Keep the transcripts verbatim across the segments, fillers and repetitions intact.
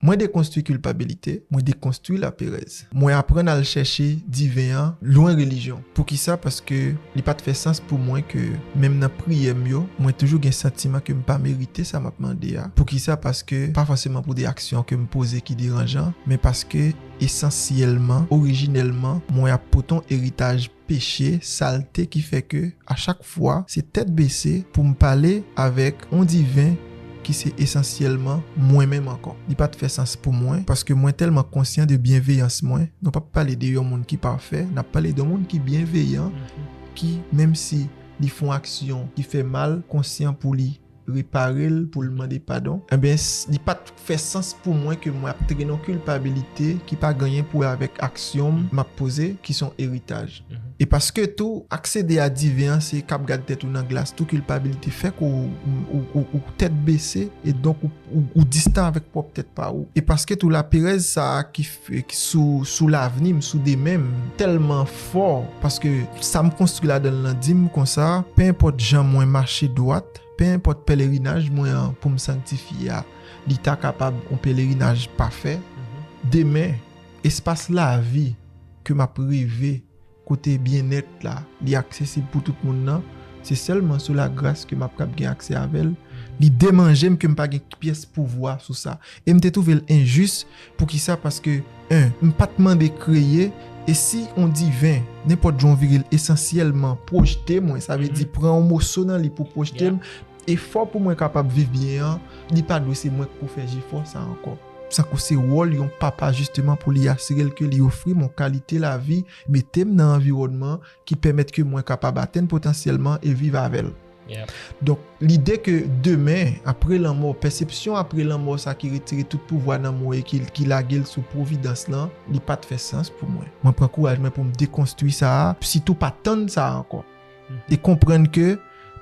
Mwen dekonstwi kilpabilite, mwen dekonstwi laperèz. Mwen aprann al chèche diven an lwen relijyon. Poukisa? Paske li pa t fè sans pou mwen ke menm nan priyè m yo, mwen toujou gen santiman ke m pa merite sa m ap mande a. Poukisa? Paske pa fòseman pou de aksyon ke m poze ki deranjan, men paske esansyèlman, orijinèlman, mwen ap pote yon eritaj peche, salte ki fè ke a chak fwa se tèt bese pou m pale avèk yon diven ki se esansyèlman mwen menm ankò. Li pa t fè sans pou mwen paske mwen tèlman konsyan de byenveyans mwen. Nou p ap pale de yon moun ki pafè, n ap pale de yon moun ki byenveyan, ki menm si li fè yon aksyon ki fè mal, konsyan pou li repare l, pou l mande padon. Ebyen, li pa t fè sans pou mwen ke mwen ap trennen yon kilpabilite ki pa gen anyen pou wè avèk aksyon m ap poze, ki se yon eritaj. E paske tou, aksede a diven an, se k ap gad tèt ou nan glas tou, kilpabilite fè ke ou, ou, ou, ou tèt bese, e donk ou, ou, ou distan avèk pwòp tèt pa ou. E paske tou laperèz sa a ki, f- ki sou, sou lavni m, sou demen m, tèlman fò, paske sa m konstwi ladan l lan di m konsa, pe enpòt jan mwen mache dwat, pe enpòt pelerinaj mwen an pou m sanktifye a, li ta kapab yon pelerinaj pafè. Demen, espas lavi ke m ap reve, kote byennèt la, li aksesib pou tout moun nan, se sèlman sou lagras ke m ap kab gen aksè avè l. Li demanje m ke m pa gen pyès pouvwa sou sa. E m te twouve l enjis. Poukisa? Paske, en, m pa t mande kreye, e si yon diven, nenpòt jan w vire l, esansyèlman pwojte mwen, sa vle di pran yon moso nan li pou pwojte m, efò pou mwen kapab viv byen an, li pa dwe se mwen k pou fè jefò sa ankò. Tankou se wòl yon papa, jisteman, pou li asire l ke li ofri m yon kalite lavi, mete m nan anviwònman ki pèmèt ke mwen kapab atenn potansyèlman e viv avè l. Donk, lide ke demen, apre lanmò, pèsepsyon apre lanmò sa ki retire tout pouvwa nan mwen e ki, ki lage l sou pwovidans lan, li pa t fè sans pou mwen. Mwen pran kouraj mwen pou m dekonstwi sa a, sitou pa tann sa a ankò. E konprann ke,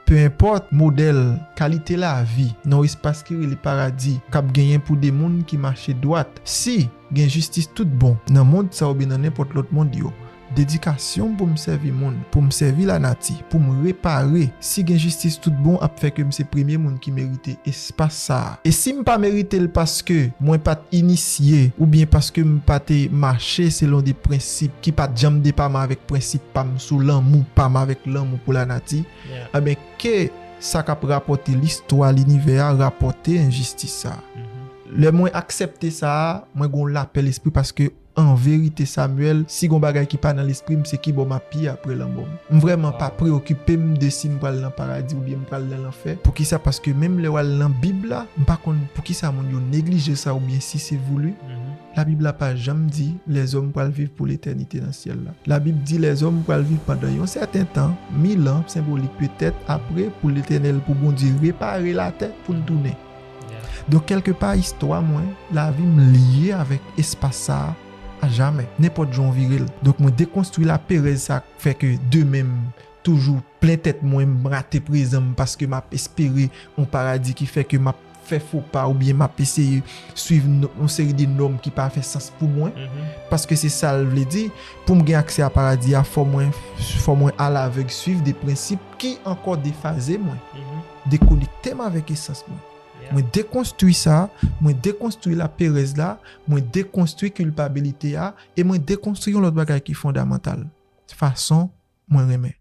pe enpòt modèl kalite lavi nan yon espas ki rele paradi k ap genyen pou de moun ki mache dwat, si gen jistis tout bon nan mond sa oubyen nan nenpòt lòt mond yo, dedikasyon m pou m sèvi moun, pou m sèvi lanati, pou m repare, si gen jistis tout bon ap fè ke m se premye moun ki merite espas sa a. E si m pa merite l paske mwen pa t inisye oubyen paske m pa te mache selon de prensip ki pa t janm depaman avèk prensip pa m sou lanmou pa m avèk lanmou pou lanati, ebyen, ke sa k ap rapòte listwa linivè a rapòte enjistis sa a. Lè mwen aksepte sa a, mwen gen yon lapè lespri paske an verite, Samuel, si gen yon bagay ki pa nan lespri m, se kibò m ap ye apre lanmò m. M vrèman pa preokipe m de si m pral nan paradi oubyen m pral nan lanfè. Poukisa? Paske menm lè w al nan Bib la, m pa konn poukisa moun yo neglije sa oubyen si se voulu. Labib la pa janm di lèzòm pral viv pou letènite nan syèl la. Labib di lèzòm pral viv pandan yon sèten tan, mil an, senbolik petèt, apre pou Letènèl, pou Bondye repare latè pou l tounen. Donk, kèlkepa, istwa mwen, lavi m lye avèk espas sa a ajamè, nenpòt jan w vire l. Donk, mwen dekonstwi laperèz sa k fè ke demen m toujou plen tèt mwen, m rate prezan m paske m ap espere yon paradi ki fè ke m ap fè fo pa oubyen m ap eseye swiv n- yon seri de nòm ki pa fè sans pou mwen. Paske se sa l vle di, pou m gen aksè a paradi a, fò mwen, fò mwen alavèg swiv de prensip ki ankò defaze mwen, dekonekte m avèk esans mwen. Mwen dekonstwi sa, mwen dekonstwi laperèz la, mwen dekonstwi kilpabilite a, e mwen dekonstwi yon lòt bagay ki fondamantal. Fason mwen renmen.